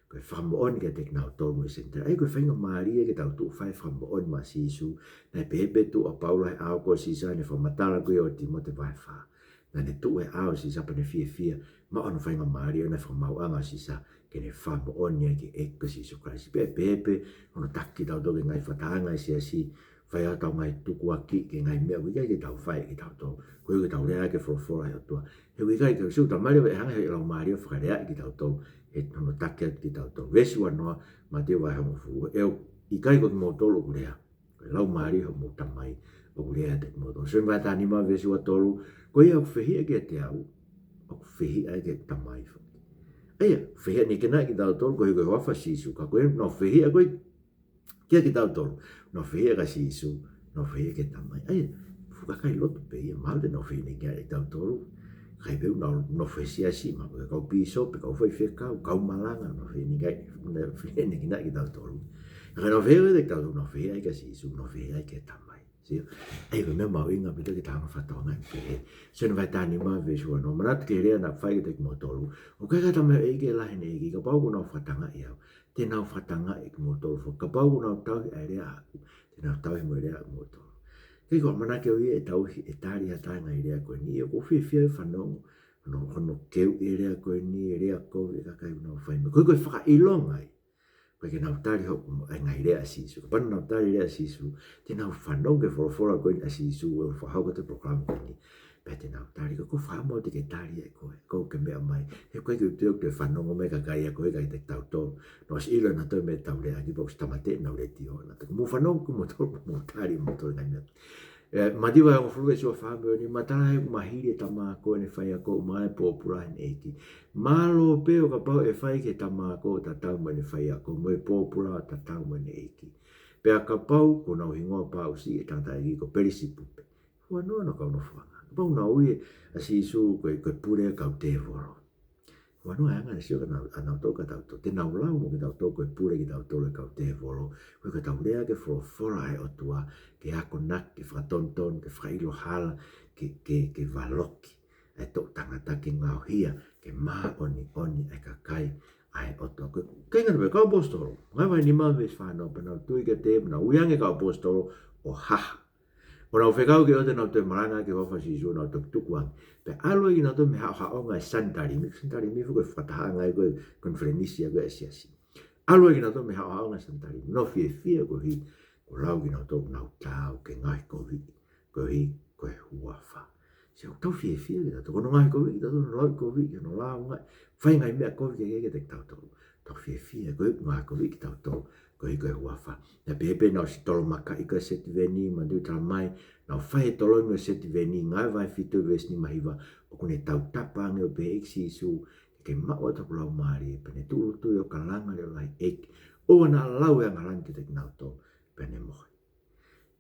Ko e fakamoʻoni kiate kinautolu mo e Senitaile. ʻA ia ko e faingamālie ke tau tuʻu ʻo fai e fakamoʻoni maʻa Sīsū. Naʻe pehē pē e tuʻu ʻa Paula he ʻao ko Sisa, ne fakamatala ko ia ʻo Tīmote vahe fā. Naʻa ne tuʻu he ʻao ʻo Sisa pea ne fiefia maʻa hono faingamālie ʻo ʻene fakamaauʻanga ʻo Sisa ke ne fakamoʻoni ai ki he ʻEiki ko Sīsū Kalaisi. Pea pehē pē hono taki kitautolu ki he ngaahi fakatahaʻanga ʻa e siasi, fai ʻetau ngaahi tukuakiʻi ki he ngaahi meʻa ʻoku ʻikai ke tau fai ʻe kitautolu. Koeʻuhi ko ʻetau lea ʻaki e folofola ʻa e ʻOtua. He ʻoku ʻikai ke, Sīsū talamai leva ʻe hanga ʻe he Laumālie ʻo fakaleaʻi kitautolu, he hono taki atu kitautolu. Veesi uanoa, Mātiu vahe hongofulu, ʻe ʻikai ko kimoutolu ʻoku lea, ko e Laumālie hoʻomou Tamai ʻoku lea ʻiate kimoutolu. Sione vahe taha nima veesi ua tolu, ko ia ʻoku fehiʻa kiate au, ʻoku fehiʻa ki he Tamai foki. ʻA ia, fehiʻanekina kitautolu koeʻuhi ko e huafa ʻo Sīsū, ka ko ia naʻa nau fehiʻa ko ē kia kitautolu, nau fehiʻa kia Sīsū, nau fehiʻa ki he Tamai. ʻA ia, fuʻu kakai lotu pē ia, mahalo te nau fehiʻanekina kitautolu. Kakai pē ʻoku nau nofo he siasi, mahalo ko e kau pīsope, kau faifekau, kau malanga, nau fehiʻanekina, nau fehiʻanekina kitautolu. Ka nau fehiʻa kiate kitautolu, nau fehiʻa kia Sīsū, nau fehiʻa ki he Tamai. Sio? ʻA ia ko e meʻa mahuʻinga pē ke tau hanga ʻo fakatokangaʻi pehē. Sione vahe taha nima veesi uanoa, manatu ki he lea naʻa ku fai kiate kimoutolu. ʻOku ʻikai ko ha tamaioʻeiki ʻe lahi heʻene ʻeiki, kapau ʻoku nau fakatangaʻi au, te nau fakatangaʻi kimoutolu foki. Kapau ʻoku nau tauhi ʻa e lea ʻaʻaku, te nau tauhi mo e lea ʻa kimoutolu. Kae ʻikai ko e ʻamanaki au ia ʻe tauhi, ʻe tali ha taha e ngaahi lea ko eni. ʻOku ou fiefia ʻi he fanongo hono, hono keuʻi e lea ko eni, e lea kovi ʻa e kakai ʻoku nau fai mai. Koeʻuhi ko e fakaʻilonga ia. ʻOku ʻikai ke nau tali hoku, ʻa e ngaahi lea ʻa Sīsū. Kapau naʻa nau tali e lea ʻa Sīsū, te nau fanongo ki he folofola ko eni ʻa Sīsū ʻoku fakahoko ʻi he polokalama ko eni. Pea te nau tali, ka ʻoku ou fakaʻamu au te ke tali ʻe koe, ko e meʻa mai. He ʻoku ʻikai ke u tui ʻoku toe fanongo mai e kakai ia ko ē kiate kitautolu. Naʻa nau ʻosi ʻilo ʻe nautolu e meʻa te tau leaʻaki, pea kuo ʻosi tāmateʻi ʻenau letiō. Naʻa te mou fanongo kimoutolu, mou tali moutolu e ngaahi meʻa. ʻE, Mātiu vahe hongofulu veesi ua fā mo e nima, tala ʻe he ʻoku mahili e tama ko eni ʻene faiako, ʻumaʻā e pōpula heʻene ʻeiki. Mālō pē ʻo kapau ʻe fai ki he tama ko ē ʻo tatau mo ʻene faiako, mo e pōpula ʻo tatau mo ʻene ʻeiki. Pea kapau ko honau hingoa pāusiʻi e tangataʻeiki ko Pelisipupe, huanoa hono kau nofoʻanga. Kapau naʻa nau ui ʻa Sīsū ko e, ko e pule ʻo e kau tēvolo, huanoa e anga ʻene sio kia nau, ʻanautolu kia tautolu. Te nau lau mo kitautolu ko e pule kitautolu ʻo e kau tēvolo. Koeʻuhi ko ʻetau lea ki he folofola ʻa e ʻOtua, ke akonaki, ke fakatonutonu, ke fakaʻilo hala, ke, ke, ke valoki ʻa e toʻu tangata, ke ngaohia, ke māʻoniʻoni ʻa e kakai ʻa e ʻOtua. Ko e, ko e ngaahi meʻa, kau ʻaposetolo. Ngāue vahe nima veesi fā noa, pea nau tui kiate ia, pea nau ui ange e kau ʻaposetolo ʻo haha. ʻO nau fekau ki he ʻOtua, nau toe malangaʻaki e huafa ʻo Sīsū, nau toki tukuange. Pea ʻalu ai kinautolu mei he haʻohaʻonga ʻo e Sanitalimi, Sanitalimi foki ko e fakatahaʻanga ia ko ē, konifelenisi ia ko ē ʻa e siasi. ʻAlu ai kinautolu mei he haʻohaʻonga ʻo e Sanitalimi, nau fiefia koeʻuhi kuo lau kinautolu ʻoku nau taau ki he ngaahi kovi, koeʻuhi ko e huafa. Sio, ʻoku tau fiefia kitautolu, ko hono ngaahi kovi kitautolu, hono lau kovi, hono lāunga, fai e ngaahi meʻa kovi kehekehe kiate kitautolu. Tau fiefia, koeʻuhi ʻoku ngaahi kovi kitautolu, koeʻuhi ko e huafa. Naʻe pehē pē naʻa nau ʻosi tolomakaʻi ko ē ʻa Setiveni, manatuʻi talamai, naʻa nau fai e tolongi ʻo Setiveni, Ngāue vahe fitu veesi nima hiva, ʻoku ne tautapa ange ʻo pehē, ʻEiki Sīsū, ke ke maʻu atu hoku laumālie, pea ne tūʻulutui ʻo kalanga leʻo lahi, ʻEiki, ʻoua naʻa lau e angahala ni kiate kinautolu, pea ne mohe.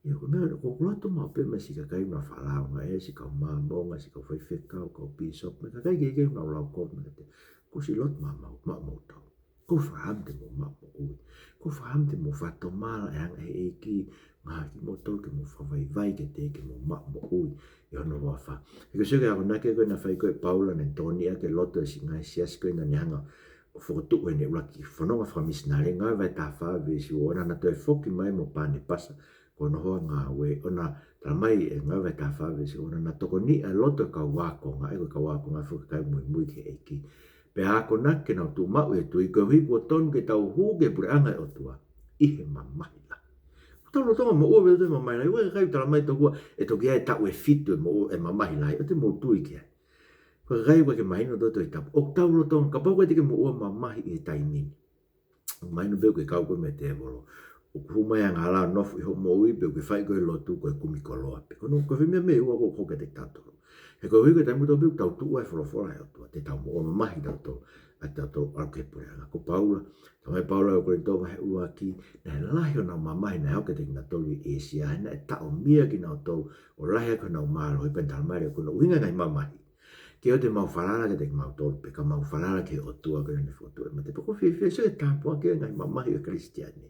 ʻIo, ko e meʻa, ʻoku ou lotu maʻu pē mei he siʻi kakai ʻoku nau faʻa lāunga, ʻa e siʻi kau Māmonga, siʻi kau faifekau, kau pīsope, mo e kakai kehekehe ʻoku nau lau kovi mai kiate au. Kuo ʻosi lotu maʻa moutolu. Ko e fakaʻamu te mou maʻu moʻui. Ko e fakaʻamu te mou fakatomala e anga ʻe he ʻEiki, ngaahi kimoutolu ke mou fakavaivai kiate ia ke mou maʻu moʻui ʻi hono huafa. He ko e sio ki he akonaki ko ē naʻe fai ko ē ʻe Paula, naʻe tokoniʻi ʻaki e loto ʻa e siʻi ngaahi siasi ko ē naʻa ne hanga ʻo fokotuʻu ʻene ʻuluaki fononga fakamisinale, Ngāue vahe taha fā veesi ua, naʻa na toe foki mai mo Panepasa ko hono hoa ngāue, ʻo na, talamai ʻe Ngāue vahe taha fā veesi ua, naʻa na tokoniʻi ʻa e loto ʻo e kau ākonga, ʻa ia ko e kau ākonga foki ʻa e kau muimui ki he ʻEiki. Pea akonaki ke nau tuʻu maʻu ʻi he tui, koeʻuhi kuo tonu ke tau hū ki he puleʻanga ʻo e ʻOtua ʻi he mamahi lahi. Tau lolotonga moʻua pē ʻi he mamahi lahi. ʻOku ʻikai ke talamai tokua ʻe toki ʻi ai e taʻu ʻe fitu ʻe moʻua ʻi he mamahi lahi, ʻoua te mou tui ki ai. Ko e kakai ʻoku ʻikai ke mahino ʻi he Tohi Tapu. ʻOku tau lolotonga, kapau ʻoku ʻikai te ke moʻua mamahi ʻi he taimi ni, ʻoku mahino pē ʻoku ke kau koe mei he tēvolo. ʻOku hū mai e angahala ʻo nofo ʻi hoʻo moʻui, pe ʻoku ke fai koe e lotu ko e kumi koloa pē. Ko hono, ko e foʻi meʻa ʻe ua ʻoku hoko kiate kitautolu. He koeʻuhi ko e taimi kotoa pē ʻoku tau tuʻu ai e folofola ʻa e ʻOtua, te tau moʻua mamahi kitautolu, ʻa kitautolu ʻalu ki he puleʻanga. Ko Paula, talamai ʻe Paula ʻi he Kolinitō vahe ʻuluaki, naʻe lahi honau mamahi naʻe hoko kiate kinautolu ʻi ʻĒsia, he naʻe taʻomia kinautolu ʻo lahi ʻaki honau mālohi, pea talamai leva ko hono ʻuhinga e ngaahi mamahi, ke ʻoua te mau falala kiate kimautolu, pea ka mau falala ki he ʻOtua ko ē naʻa ne fokotuʻu e mate. Pea ʻoku fiefia, sio ki he tāpuaki ʻo e ngaahi mamahi ʻo e Kalisitiane.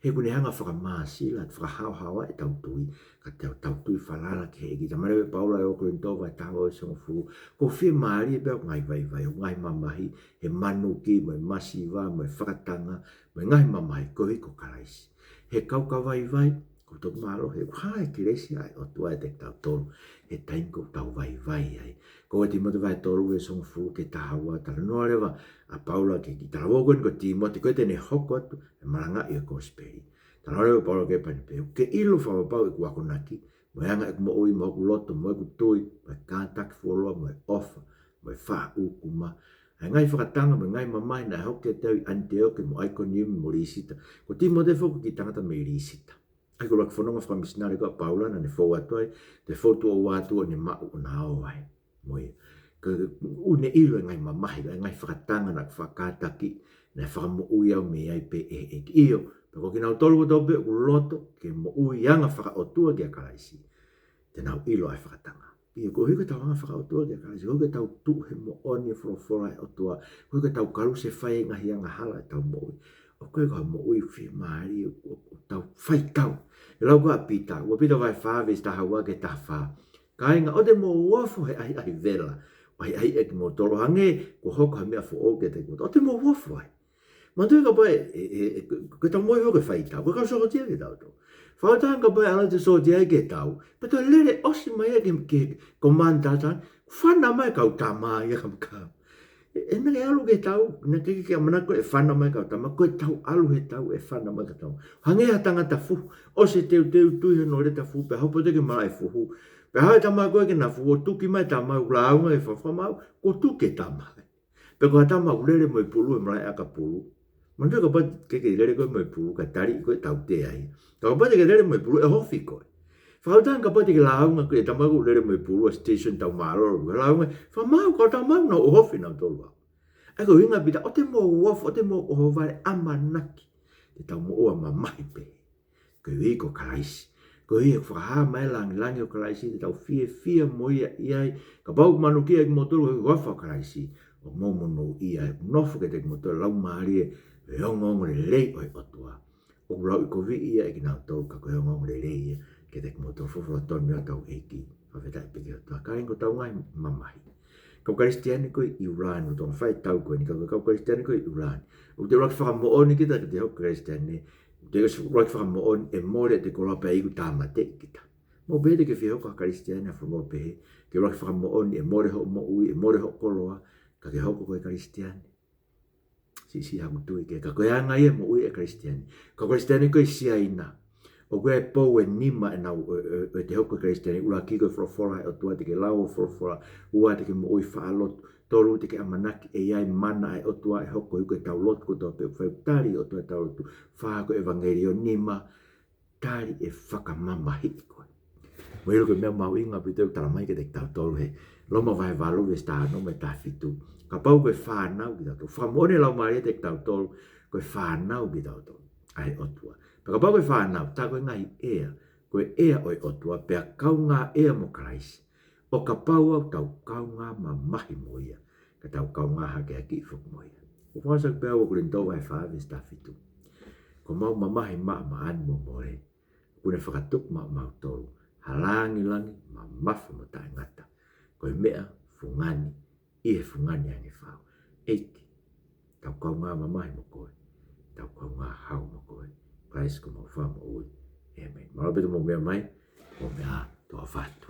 He ʻoku ne hanga ʻo fakamāsila, fakahaohaoaʻi ʻetau tui, ka tau, tau tui falala ki he ʻEiki. Talamai leva ʻe Paula ʻi he Kolinitō vahe taha ua veesi hongofulu, ʻoku ou fiemālie pē ʻi hoku ngaahi vaivai, ʻi hoku ngaahi mamahi, he manuki, mo e masiva, mo e fakatanga, mo e ngaahi mamahi, koeʻuhi ko Kalaisi. He kapau ʻoku vaivai, ʻoku toki mālohi, he ʻoku hā e kelesi ʻa e ʻOtua ʻiate kitautolu he taimi ʻoku tau vaivai ai. Ko e Ua Tīmote vahe tolu veesi hongofulu ki he taha ua, talanoa leva ʻa Paula ki he kiʻi talavou ko eni ko Tīmote, ko ē te ne hoko atu e malangaʻi ʻo e kosipeli. Talanoa leva ʻa Paula ki ai pea ne pehē, ʻoku ke ʻilo fakapapau ʻeku akonaki, mo e anga ʻeku moʻui, mo hoku loto, mo ʻeku tui, mo e kātaki fuoloa, mo e ʻofa, mo e faʻa ʻūkuma, ʻa e ngaahi fakatanga mo e ngaahi mamahi naʻe hoko kiate au ʻi ʻAniteoke mo ʻAikoniumu mo Lisita. Ko Tīmote foki ko e kiʻi tangata mei Lisita. ʻA ia ko e ʻuluaki fononga fakamisinale ko ē ʻa Paula naʻa ne fou atu ai, toe fou tuʻo ua atu ʻo ne maʻu ʻo na ō ai mo ia. Ka ʻoku ne ʻilo e ngaahi mamahi, e ngaahi fakatanga naʻa ku faʻa kātaki, naʻe fakamoʻui au mei ai pē ʻe he ʻEiki. ʻIo, pea ko kinautolu kotoa pē ʻoku loto ke moʻui anga fakaʻotua kia Kalaisi, te nau ʻilo ʻa e fakatanga. ʻIo, koeʻuhi ko ʻetau anga fakaʻotua kia Kalaisi, koeʻuhi ko ʻetau tuʻu he moʻoni e folofola ʻa e ʻOtua, koeʻuhi ko ʻetau kalusefai e ngaahi angahala ʻetau moʻui. ʻOku ʻikai ko ha moʻui fiemālie ʻo, ʻo, ʻo tau faitau. ʻE lau ko ē ʻa Pita, ua Pita vahe fā veesi taha ua ki he taha fā. Kāinga, ʻoua te mou ofo he ʻahiʻahi vela, ʻo ʻahiʻahiʻi ʻa kimoutolu, ʻo hangē kuo hoko ha meʻa foʻou kiate kimoutolu. ʻOua te mou ofo ai. Manatuʻi kapau ʻe, ʻe, ʻe, ʻe, ko, ko ʻetau moʻui ko e faitau, ko e kau sōtia kitautolu. Fakaʻuta ange kapau ʻe ʻalu atu e sōtia ia ki he tau, pea toe lele ʻosi mai ia ki he, ki he command tatau, fana mai e kau tama ia kam kam. ʻE, ʻe naʻe ʻalu ki he tau, naʻe ʻikai ke ʻamanaki ko ē ʻe fana mai e kau tama, ko ʻetau ʻalu he tau ʻe fana mai e kau tama. Hangē ha tangata fuhu, ʻosi e teuteu, tui hono leta fuhu, pea hopo atu ki he malaʻe fuhu. Pea haʻu e tama ko ē ke na fuhu, ʻo tuki mai e tama, ʻoku lāunga e fafamau, kuo tuki e tama. Pe ko ha tama ʻoku lele mo e pulu he malaʻe ʻakapulu. Manatuʻi kapau te ke lele koe mo e pulu, kae taliʻi koe, tautea ia. Ka kapau te ke lele mo e pulu, ʻe ohofi koe. Fakaʻuta ange kapau te ke lāunga koe he tama ʻoku lele mo e pulu, ʻa e station tau mālōlō, ʻo lāunga, fakamau, kau tama ʻoku nau ohofi nautolu au. ʻA ia ko e ʻuhinga ʻa Pita, ʻoua te mou ofo, ʻoua te mou ʻohovale, ʻamanaki te tau moʻua mamahi pē. Koeʻuhi ko Kalaisi. Koeʻuhi he ʻoku fakahā mai e langilangi ʻo Kalaisi, te tau fiefia mo ia ʻi ai. Kapau ʻoku manukia ʻa kimoutolu he huafa ʻo Kalaisi, ʻoku mou monūʻia, he ʻoku nofo kiate kimoutolu e Laumālie ʻo e ongoongolelei ʻo e ʻOtua. ʻOku lauʻikoviʻi ia ʻe kinautolu, ka ko e ongoongolelei ia kiate kimoutolu. Folofola tonu ia ʻa hotau ʻEiki. Fakafetaʻi pē ki he ʻOtua. Kāinga, ko ʻetau ngaahi mamahi. Kau Kalisitiane ko ē ʻi ʻIulani, ʻoku tau fai e tau ko eni, ka ko e kau Kalisitiane ko ē ʻi ʻIulani, ʻoku te ʻuluaki fakamoʻoni kita ke te hoko ko e Kalisitiane, ʻoku te ʻuluaki fakamoʻoni ʻe mole ʻete koloa pea iku tāmateʻi kita. Mou pehē te ke fie hoko ko ha Kalisitiane ʻi ha fonua pehē, ke ʻuluaki fakamoʻoni ʻe mole hoʻo moʻui, ʻe mole hoʻo koloa, ka ke hoko ko e Kalisitiane? Siʻisiʻi haʻaku tui ki ai, ka ko e anga ia e moʻui ʻa e Kalisitiane. Kau Kalisitiane ko ē ʻi Siaina, ʻoku ʻi ai e pou ʻe nima ʻenau, ʻo, ʻo, ʻo ʻete hoko ko e Kalisitiane. ʻUluaki ko e folofola ʻa e ʻOtua, te ke lau e folofola. Ua, te ke moʻui faʻa lotu. Tolu, te ke ʻamanaki ʻe ʻi ai e mana ʻa e ʻOtua ʻe hoko ʻi heʻetau lotu kotoa pē ʻoku fai, tali ʻe he ʻOtua ʻetau lotu. Fā, ko e ʻevangeliō. Nima, tali e fakamamahiʻi koe. Mou ʻilo ko e meʻa mahuʻinga ʻaupito ʻoku talamai kiate kitautolu he Loma vahe valu veesi taha ono mo e taha fitu. Kapau ko e fānau kitautolu, fakamoʻoni e Laumālie kiate kitautolu ko e fānau kitautolu ʻa e ʻOtua. Pea kapau ko e fānau, tā ko e ngaahi ʻea, ko e ʻea ʻo e ʻOtua, pea kaungā ʻea mo Kalaisi, ʻo kapau ʻoku tau kaungā mamahi mo ia, ka tau kaungā hakeakiʻi foki mo ia. ʻOku fakahā ʻaki pē ʻa Kolinitō vahe fā veesi taha fitu: Ko homau mamahi maʻamaʻa ni mo mole, ʻoku ne fakatupu maʻamautolu ha langilangi mamafa mo taʻengata, ko e meʻa fungani ʻi he fungani ange fau. ʻEiki, tau kaungā mamahi mo koe, tau kaungā hau mo koe. Kalaisi ko homau Fakamoʻui. ʻĒmeni. Mālō pē hoʻomou meʻa mai, mou meʻa ā, tau ʻofa atu.